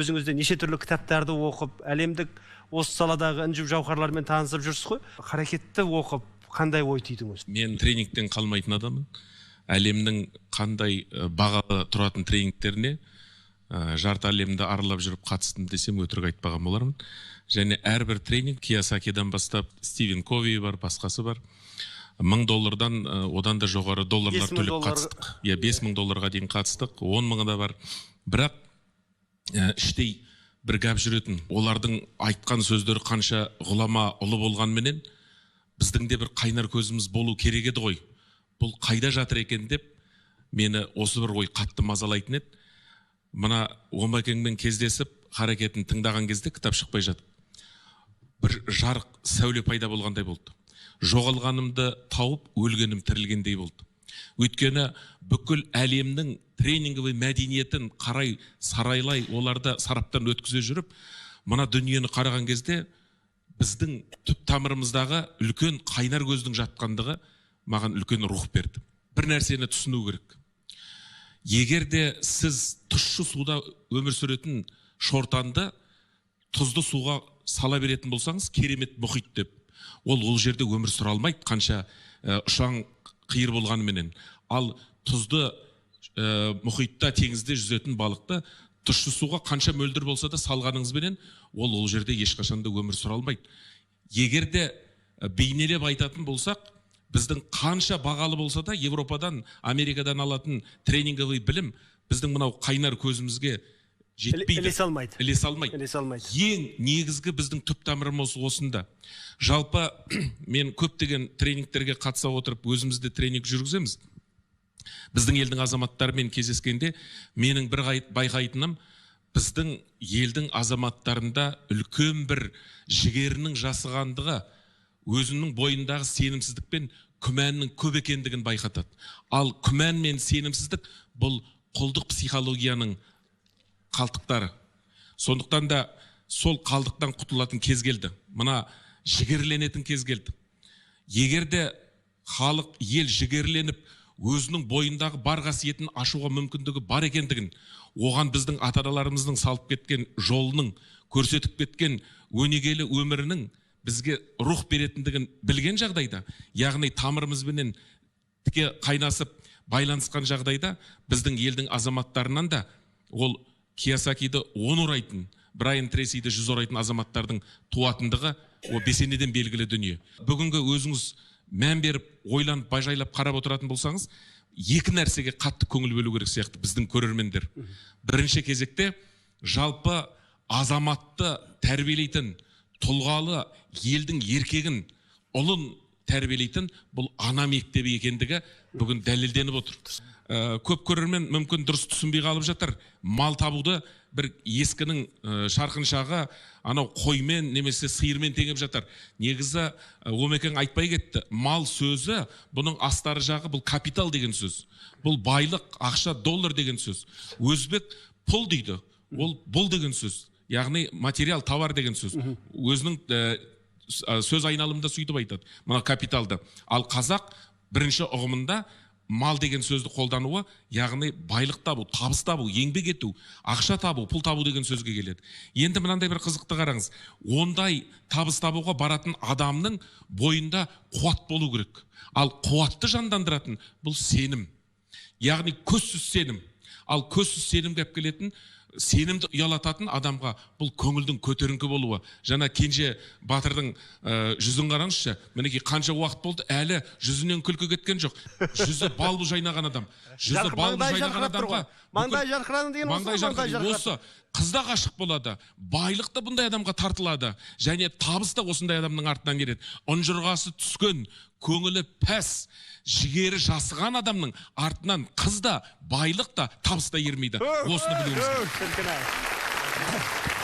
Өзіңіз де неше түрлі кітаптарды оқып, әлемдік осы саладағы інжу жауһарлармен танысып жүрсіз ғой. Қарекетті оқып, қандай ой түйдіңіз? Мен тренингтен қалмайтын адаммын. Әлемнің қандай бағалы тұратын тренингтеріне жарты әлемді аралап жүріп қатыстым десем, өтірік айтпаған болармын. Және әрбір тренинг, Кийосакидан бастап Стивен Кови бар, басқасы бар, 1000 доллардан, одан да жоғары долларлар 5000 төлеп доллар. қатыстық. Иә, 5000 долларға дейін қатыстық, 10 мыңы да бар. Бірақ іштей бір гәп жүретін: олардың айтқан сөздері қанша ғұлама ұлы болғанменен, біздің де бір қайнар көзіміз болу керек еді ғой, бұл қайда жатыр екен деп мені осы бір ой қатты мазалайтын еді. Мына Омекеңмен кездесіп, Қарекетін тыңдаған кезде, кітап шықпай жатып, бір жарық сәуле пайда болғандай болды. Жоғалғанымды тауып, өлгенім тірілгендей болды. Өйткені бүкіл әлемнің тренинговый мәдениетін қарай сарайлай, оларды сараптан өткізе жүріп, мына дүниені қараған кезде, біздің түп тамырымыздағы үлкен қайнар көздің жатқандығы маған үлкен рух берді. Бір нәрсені түсіну керек: егер де сіз тұщы суда өмір сүретін шортанды тұзды суға сала беретін болсаңыз, керемет мұхит деп, ол жерде өмір сүре алмайды, қанша ұшаң қиыр болғаныменен. Ал тұзды мұхитта, теңізде жүзетін балықты тұщы суға қанша мөлдір болса да салғаныңызбенен, ол жерде ешқашан да өмір сүре алмайды. Егер де бейнелеп айтатын болсақ, біздің қанша бағалы болса да Европадан, Америкадан алатын тренинговый білім біздің мынау қайнар көзімізге жетпейді. Ілесе алмайды. Ілесе алмайды. Ілесе алмайды. Ең негізгі біздің түп тамырымыз осында. Жалпы, мен көптеген тренингтерге қатыса отырып, өзіміз де тренинг жүргіземіз, біздің елдің азаматтарымен кездескенде менің бір байқайтыным: біздің елдің азаматтарында үлкен бір жігерінің жасығандығы, өзінің бойындағы сенімсіздік пен күмәннің көп екендігін байқатады. Ал күмән мен сенімсіздік — бұл құлдық психологияның қалдықтары. Сондықтан да сол қалдықтан құтылатын кез келді, мына жігерленетін кез келді. Егер де халық, ел жігерленіп, өзінің бойындағы бар қасиетін ашуға мүмкіндігі бар екендігін, оған біздің ата аналарымыздың салып кеткен жолының, көрсетіп кеткен өнегелі өмірінің бізге рух беретіндігін білген жағдайда, яғни тамырымызбенен тіке қайнасып байланысқан жағдайда, біздің елдің азаматтарынан да ол Кийосакиді 10 орайтын, Брайан Трейсиді 100 орайтын азаматтардың туатындығы ол бесенеден белгілі дүние. Бүгінгі өзіңіз мән беріп, ойланып, бажайлап қарап отыратын болсаңыз, екі нәрсеге қатты көңіл бөлу керек сияқты біздің көрермендер. Бірінші кезекте, жалпы азаматты тәрбиелейтін, тұлғалы елдің еркегін, ұлын тәрбиелейтін бұл ана мектебі екендігі бүгін дәлелденіп отыр. Көп көрермен мүмкін дұрыс түсінбей қалып жатар. Мал табуды бір ескінің шарқыншағы анау қоймен немесе сиырмен теңеп жатар. Негізі, Омекең айтпай кетті, мал сөзі, бұның астары жағы бұл капитал деген сөз, бұл байлық, ақша, доллар деген сөз. Өзбек пұл дейді, ол бұл деген сөз, яғни материал, товар деген сөз. Өзінің сөз айналымында сөйтіп айтады мына капиталды. Ал қазақ бірінші ұғымында мал деген сөзді қолдануы, яғни байлық табу, табыс табу, еңбек ету, ақша табу, пұл табу деген сөзге келеді. Енді мынандай бір қызықты қараңыз: ондай табыс табуға баратын адамның бойында қуат болу керек. Ал қуатты жандандыратын бұл сенім, яғни көзсіз сенім. Ал көзсіз сенімге алып келетін, сенімді ұялататын адамға бұл көңілдің көтеріңкі болуы. Жаңа Кенже батырдың жүзін қараңызшы, мінекей, қанша уақыт болды, әлі жүзінен күлкі кеткен жоқ. Жүзі бал бұл жайнаған адам, жүзі бал бұл Маңдайы жайнаған жарқырап тұр адамға ғой. Маңдайы жарқырады деген осы маңдайы ғой, маңдайы жарқырады. жарқырап. Осы қыз да ғашық болады, байлық та бұндай адамға тартылады және табыс та осындай адамның артынан келеді. Ұнжырғасы түскен, көңілі пәс, жігері жасыған адамның артынан қыз да, байлық та, табыс та ермейді. Осыны білуіміз керек. Шіркін ай.